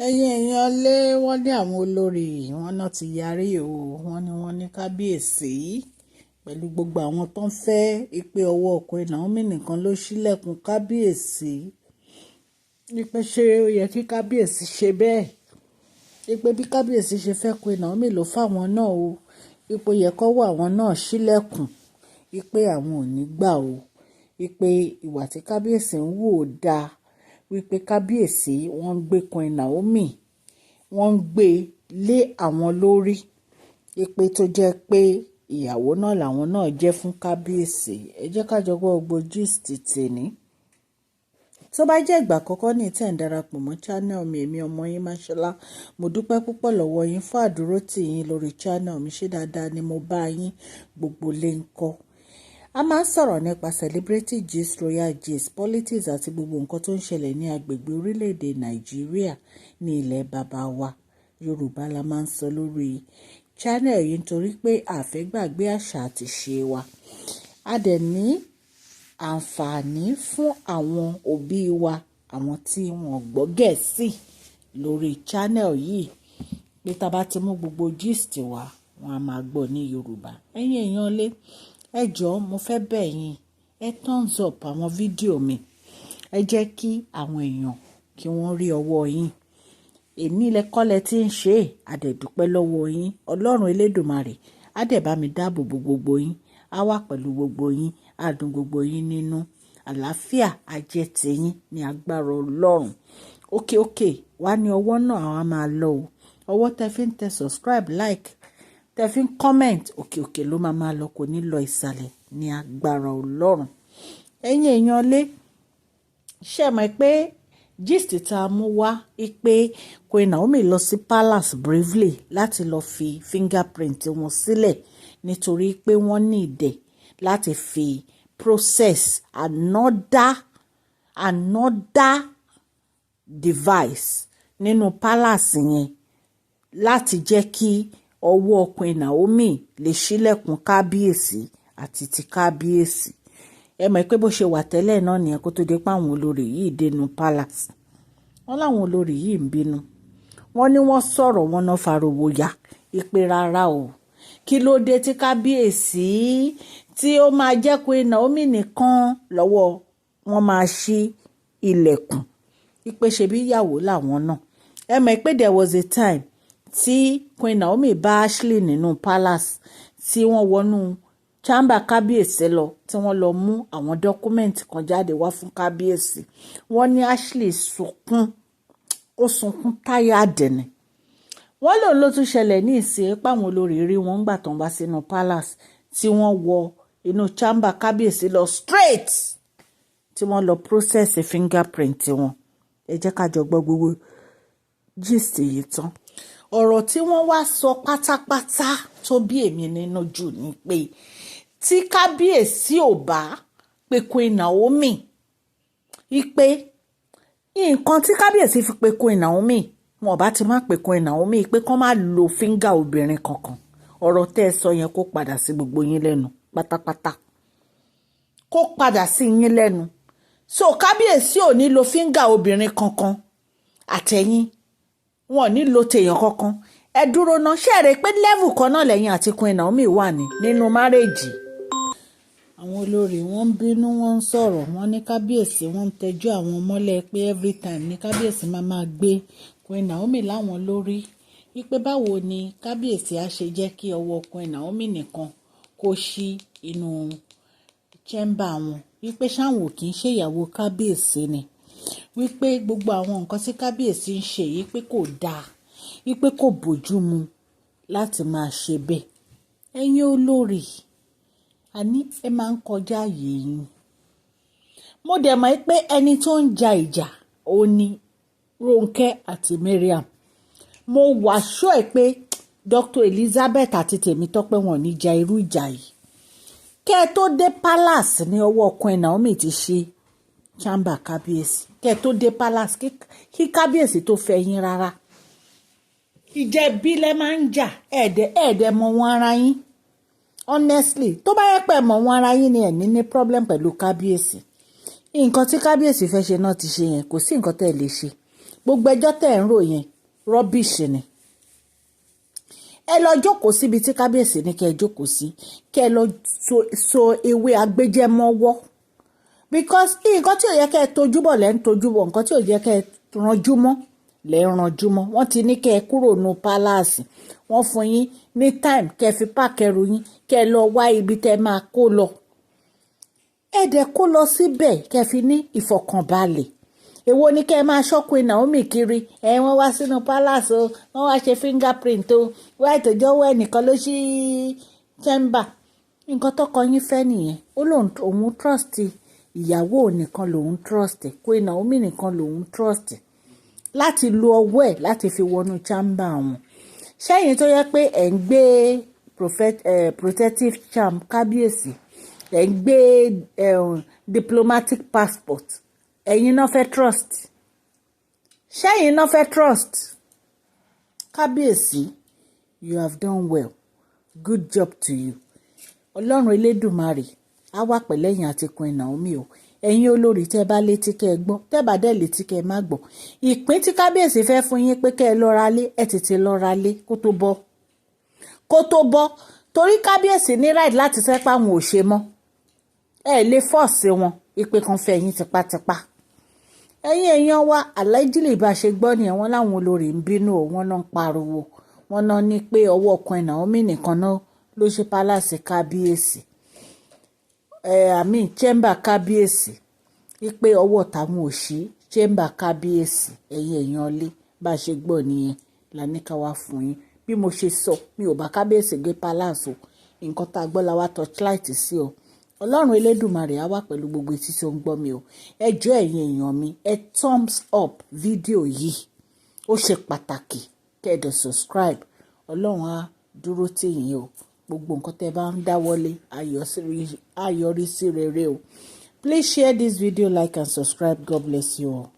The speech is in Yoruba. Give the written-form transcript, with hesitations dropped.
Ẹ̀yin èèyàn lé, wọ́n ní àwọn olórí wọn náà ti yarí o. Wọ́n ní kábíyèsí pẹ̀lú gbogbo àwọn tó ń fẹ́ ìpè ọwọ́ Queen Naomi nìkan ló ṣílẹ̀kùn kábíyèsí. Wípé ṣé ó yẹ kí kábíyèsí ṣe bẹ́ẹ̀? Wípé bí kábíyèsí ṣe fẹ́ Queen Naomi ló fáwọn náà o. Wípé ó yẹ kó wọ àwọn náà ṣílẹ̀kùn. Wípé àwọn ò ní gbà o. Wípé ìwà tí kábíyèsí ń wò ó dáa. Wípé kábíyèsí wọ́n ń gbé Queen Naomi, wọ́n ń gbé lé àwọn lórí. Wípé tó jẹ́ pé ìyàwó náà làwọn náà jẹ́ fún kábíyèsí. Ẹ jẹ́ ká jọ gbọ́ gbogbo gist tèní. Tó bá jẹ́ ìgbà àkọ́kọ́ ní tí ẹ̀ ń darapọ̀ mọ́ channel mi, èmi ọmọ yín Mashola. Mo dúpẹ́ púpọ̀ lọ́wọ́ yín fún àdúrótì yín lórí channel mi. Ṣé dáadáa ni mo bá yín, gbogbo lè ń kọ́? A máa ń sọ̀rọ̀ nípa celebrity gist, royal gist, politics àti gbogbo nǹkan tó ń ṣẹlẹ̀ ní agbègbè orílẹ̀-èdè Nàìjíríà, ní ilẹ̀ bàbá wa. Yorùbá la máa ń sọ lórí channel yìí nítorí pé a fẹ́ gbàgbé àṣà àti ìṣe wa. A dẹ̀ ní àǹfààní fún àwọn òbí wa, àwọn tí wọ́n gbọ́ Gẹ̀ẹ́sì lórí channel yìí, pé tá bá ti mú gbogbo gist wá, wọ́n á máa gbọ́ ní Yorùbá. Ẹ̀yin èèyàn lé, ẹ jọ̀ọ́, mo fẹ́ bẹ̀ yín, ẹ thumbs up àwọn fídíò mi. Ẹ jẹ́ kí àwọn èèyàn kí wọ́n rí ọwọ́ yín. Èní lẹ kọ́lẹ̀ tí ń ṣe, a dẹ̀ dúpẹ́ lọ́wọ́ yín. Ọlọ́run Elédùmarè á dẹ̀ bá mi dáàbò bo gbogbo yín, á wà pẹ̀lú gbogbo yín, á dùn gbogbo yín nínú. Àlàáfíà á jẹ́ tiyín ní agbára Ọlọ́run. Òkè òkè wá ní ọwọ́ náà àwa máa lọ o. Ọwọ́ tẹ fi ń tẹ subscribe, like, tẹ fi ń comment, òkè òkè ló máa máa lọ, kò ní lọ ìsàlẹ̀ ní agbára Ọlọ́run. Ẹ̀yin èèyàn lé, ṣé mọ̀ pé gist tá a mú wá pé Queen Naomi lọ sí palace bravely láti lọ fi fingerprint wọn sílẹ̀ nítorí pé wọ́n ní ìdẹ̀ láti fi process another device nínú palace yẹn láti jẹ́ kí ọwọ́ Queen Naomi lè ṣílẹ̀kùn kábíyèsí àti ti kábíyèsí. Ẹ mọ̀ pé bó ṣe wà tẹ́lẹ̀ náà nìyẹn kó tó dé pé àwọn olórí yìí dénú palace. Wọ́n láwọn olórí yìí ń bínú. Wọ́n ní wọ́n sọ̀rọ̀, wọn náà fariwo ya ìpè rárá o. Kí ló dé tí kábíyèsí tí ó máa jẹ́ Queen Naomi nìkan lọ́wọ́ wọn máa ṣí ilẹ̀kùn? Ìpè ṣebí ìyàwó làwọn náà. Ẹ mọ̀ pé there was a time tí Queen Naomi bá Ashley nínú palace, tí wọ́n wọnú chamber kábíyèsí lọ, tí wọ́n lọ mú àwọn document kan jáde wá fún kábíyèsí. Wọ́n ní Ashley sunkún, ó sunkún táyà dẹ̀nẹ̀. Wọ́n lòun ló tún ṣẹlẹ̀ ní ìsìn páwọn olórí rí wọn gbà tán wá sínú palace, tí wọ́n wọ inú chamber kábíyèsí lọ straight, tí wọ́n lọ process fingerprint wọn. Ẹ jẹ́ ká jọ gbọ́ gbogbo gist yìí tán. Ọ̀rọ̀ tí wọ́n wá sọ pátápátá tó bí èmi nínú jù ni pé tí kábíyèsí ò bá pe Queen Naomi, ipe nǹkan tí kábíyèsí fi pe Queen Naomi, wọn ò bá ti má pe Queen Naomi pé kán má lo finger obìnrin kankan. Ọ̀rọ̀ tẹ́ ẹ sọ yẹn, kó padà sí gbogbo yín lẹ́nu pátápátá, kó padà sí yín lẹ́nu. So kábíyèsí ò ní lo finger obìnrin kankan, àtẹ̀yìn wọn ò ní lo tèèyàn kankan. Ẹ dúró ná, ṣe é rè pé level kan náà lẹ́yìn àti Queen Naomi wà ní nínú marriage? Àwọn olórí wọn ń bínú, wọ́n ń sọ̀rọ̀. Wọ́n ní kábíyèsí, wọ́n ń tẹ́jú àwọn mọ́lẹ̀ pé every time ní kábíyèsí máa máa gbé Queen Naomi láwọn lórí, wípé báwo ni kábíyèsí á ṣe jẹ́ kí ọwọ́ Queen Naomi nìkan kó ṣí inú chamber wọn, wípé ṣáwọn ò kì í ṣèyàwó kábíyèsí ni, wípé gbogbo àwọn nǹkan tí kábíyèsí ń ṣe yìí, pé kò dáa, wípé kò bójú mu láti máa ṣe bẹ́ẹ̀. Ẹ̀yin olórí, àní ẹ máa ń kọjá ààyè yín. Mo dẹ̀ mọ̀ pé ẹni tó ń ja ìjà òun ni Rónkẹ́ àti Mariam. Mo wà sure ẹ̀ pé Dr. Elizabeth àti Tèmítọ́pẹ́ wọn ò ní ja irú ìjà yìí. Kẹ́ ẹ tó dé palace ní ọwọ́ Queen Naomi ti ṣe chamber kábíyèsí. Kẹ́ ẹ tó dé palace, kí kábíyèsí tó fẹ́ yín rárá, ìjẹ̀bi lẹ máa ń jà. Ẹ̀ẹ́dẹ̀ ẹ̀ẹ́dẹ̀ mọ wọn ara yín. Honestly, tó bá yẹ pé mọ̀ wọn ara yín ni, ẹ̀ ní ní problem pẹ̀lú kábíyèsí. Nǹkan tí kábíyèsí fẹ́ ṣe náà ti ṣe yẹn, kò sí nǹkan tẹ́ ẹ lè ṣe. Gbogbo Gbogbo ẹjọ́ tẹ̀ ń rò yẹn, rubbish ni. Ẹ lọ jókòó síbi tí kábíyèsí ní kẹ́ ẹ jókòó sí, kẹ́ ẹ lọ so ewé agbéjẹ́mọ́wọ́, because nǹkan tí ò yẹ kẹ́ ẹ tójú bọ̀ lẹ́ ń tójú bọ̀, nǹkan tí ò yẹ kẹ́ ẹ ranjú mọ́ lẹ́ ń ranjú mọ́. Wọ́n ti ní kẹ́ ẹ kúrò nínú palace. Wọ́n fún yín ní time kẹ́ ẹ fi pack ẹrù yín, kẹ́ ẹ lọ wá ibi tẹ́ ẹ máa kó lọ. Ẹ dẹ̀ kó lọ síbẹ̀, kẹ́ ẹ fi ní ìfọ̀kànbalẹ̀. Èwo ni kẹ́ ẹ máa ṣọ́ Queen Naomi kiri? Ẹ wọ́n wá sínú palace o, wọ́n wá ṣe fingerprint o, wá ìtọ́jọ́wọ́ ẹnìkan ló ṣí chamber. Nǹkan tọkọ yín fẹ́ nìyẹn. Ó lóun òun trust ìyàwó nìkan, lòun trust Queen Naomi nìkan, lòun trust láti lo ọwọ́ ẹ̀ láti fi wọnú chamber wọn. Ṣẹ́yìn tó yẹ pé ẹ̀ ń gbé protective charm kábíyèsí, ẹ̀ ń gbé diplomatic passport, ẹ̀yin náà fẹ́ trust? Ṣẹ́yìn náà fẹ́ trust? Kábíyèsí, you have done well. Good job to you. Ọlọ́run Elédùmarè á wà pẹ̀lẹ́yìn àti Queen Naomi o. Ẹ̀yin olórí, tẹ́ bá létí kẹ́ ẹ gbọ́, tẹ́ bá dẹ̀ létí kẹ́ ẹ má gbọ́. Ìpín tí kábíyèsí fẹ́ fún yín pé kẹ́ ẹ lọ́ra lé, ẹ tètè lọ́ra lé kó tó bọ́, kó tó bọ́, torí kábíyèsí ní right láti sẹ́ pé àwọn ò ṣe mọ́. Ẹ lè force wọn ìpè kan fẹ́ yín tipátipá. Ẹ̀yin èèyàn wa, allegedly bá ṣe gbọ́ nìyẹn. Wọ́n láwọn olórí ń bínú o, wọ́n náà ń pariwo, wọ́n náà ní pé ọwọ́ Queen Naomi nìkan náà ló ṣe palace kábíyèsí ẹ̀, àmì chamber kábíyèsí, wípé ọwọ́ tàwọn ò ṣí chamber kábíyèsí. Ẹ̀yin èèyàn lé, bá ṣe gbọ́ nìyẹn la ní ká wá fún yín. Bí mo ṣe sọ, mi ò bá kábíyèsí gbé palace o. Nǹkan tá a gbọ́ la wá torchlight sí o. Ọlọ́run Elédùmarè á wà pẹ̀lú gbogbo etí tó ń gbọ́ mi o. Ẹ jọ̀ọ́, ẹ̀yin èèyàn mi, ẹ thumbs up fídíò yìí, ó ṣe pàtàkì. Kẹ́ ẹ dẹ̀ subscribe. Ọlọ́run á dúró tì yín o. Gbogbo nǹkan tẹ́ bá ń dáwọ́lé á yọrí sí rere o. Please share this video, like and subscribe. God bless you all.